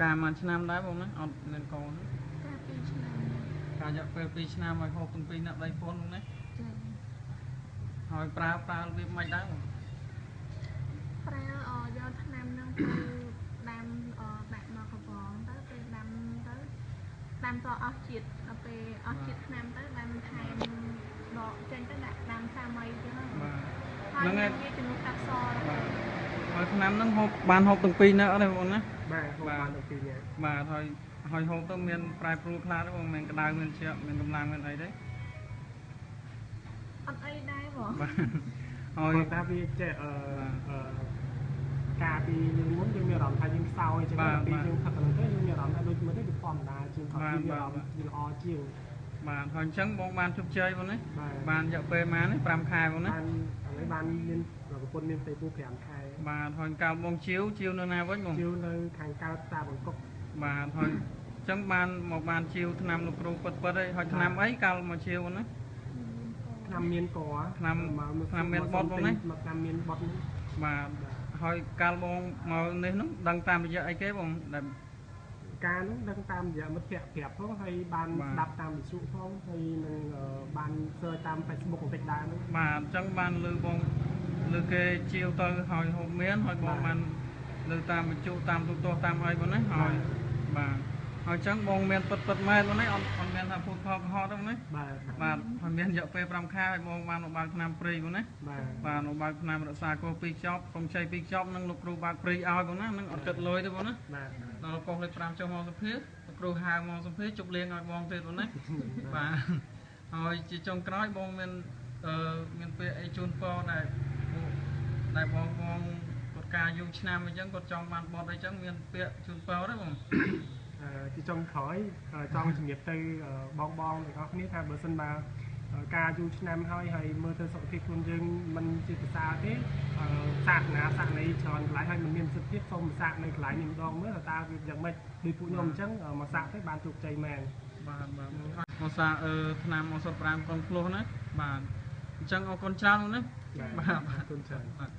ការមួយឆ្នាំដែរបងណាអត់មានកូន ការ2ឆ្នាំ ការរយៈពេល2ឆ្នាំឲ្យហូបទាំងពីរអ្នកប្តីប្រពន្ធបងណា ចា ហើយប្រើរបៀបម៉េចដែរបង ប្រើយកថ្នាំនឹងទៅដាំដាក់មកកវងទៅពេលដាំទៅដាំតអស់ជាតិដល់ពេលអស់ជាតិថ្នាំទៅដាំថែមដកចេញទៅដាក់ដាំសាមីចឹង បាទ ហើយ ហ្នឹងហើយ វាជំនួសកាត់ស បាទហើយថ្នាំហ្នឹងហូបបានហូបទាំងពីរនាក់ទេបងណា បាទហូបបានទាំងពីរនាក់ បាទហើយហើយហូបទៅមានប្រែប្រួលខ្លះទេបងមានក្តៅមានជក់មានកម្លាំងមានអីទេ អត់អីដែរបង បាទហើយ គាត់ថាវាចេះអឺអឺកាលពីយើងមុនយើងមានអារម្មណ៍ថាយើងខ្សោយអញ្ចឹងដល់ពេលយើងផឹកអាហ្នឹងទៅយើងមានអារម្មណ៍ថាដូចមើលទៅវាធម្មតាជាងគាត់វាមានអារម្មណ៍វាល្អជាង បាទហើយអញ្ចឹងបងបានជោគជ័យបងណា បាទ បានរយៈពេលប៉ុន្មានទេ5ខែបងណា បានឥឡូវបានមានប្រពន្ធមានផ្ទៃពោះ5ខែ បាទហើយកាលបងជាវជាវនៅណាវិញបង ជាវនៅខាងកើតតាបង្កុក បាទហើយអញ្ចឹងបានមកបានជាវថ្នាំលោកគ្រូពិតពិតហើយហើយថ្នាំអីកាលមកជាវណា ថ្នាំមានក ថ្នាំមានបត់បងណា មកថ្នាំមានបត់នេះ បាទហើយកាលបងមកនេះនោះដឹងតាមរយៈអីគេបងដែល ការនោះដឹងតាមរយៈមិត្តភ័ក្តិប្រាប់ផងហើយបានស្ដាប់តាមវិទ្យុផងហើយនឹងបាន search តាម Facebook បន្តិចដែរនោះ បាទអញ្ចឹងបានលើបងលើគេជាវទៅហើយហូបមានហើយបងបានលើតាមវិទ្យុតាមទូទស្សន៍តាមអីបងណាហើយបាទហើយអញ្ចឹងបងមានពិតពិតមែនបងណាអត់អត់មានថាភូតផលកុហកទេបងណា បាទ បាទហើយមានរយៈពេល5ខែឲ្យបងបានមកបើកថ្នាំព្រីបងណា បាទ បាទមកបើកថ្នាំរក្សាកោ2ចប់កុំចៃ2ចប់នឹងលោកគ្រូបើកព្រីឲ្យបងណានឹងអត់គិតលុយទេបងណា បាទ ដល់កោលេខ5ចុះមកសុភាលោកគ្រូហៅមកសុភាជប់លៀងឲ្យបងទៀតបងណាបាទហើយជាចុងក្រោយបងមានអឺមានពាក្យអីជូនពរដែលពួកដែលបងបងគាត់ការយូរឆ្នាំអញ្ចឹងគាត់ចង់បានបត់អីចឹងមានពាក្យជូនពរទេបង ជាចុងក្រោយចង់ជំរាបទៅបងបងទាំងអស់គ្នាថាបើសិនបើការយូរឆ្នាំហើយហើយមើលទៅសុខភាពខ្លួនយើងមិនជាប្រសើរទេសាកណាសាកណីច្រើនកន្លែងហើយមិនមានប្រសិទ្ធភាពសូមសាកនៅកន្លែងនេះម្ដងមើលថាតើវាយ៉ាងម៉េចដូចពួកខ្ញុំអញ្ចឹងមកសាកទៅបានជោគជ័យមែន បាទបាទមកសាអឺថ្នាំឱសថ5កុនភ្លោះណាបាទអញ្ចឹងអរគុណច្រើនបងណាបាទ អរគុណច្រើន បាទ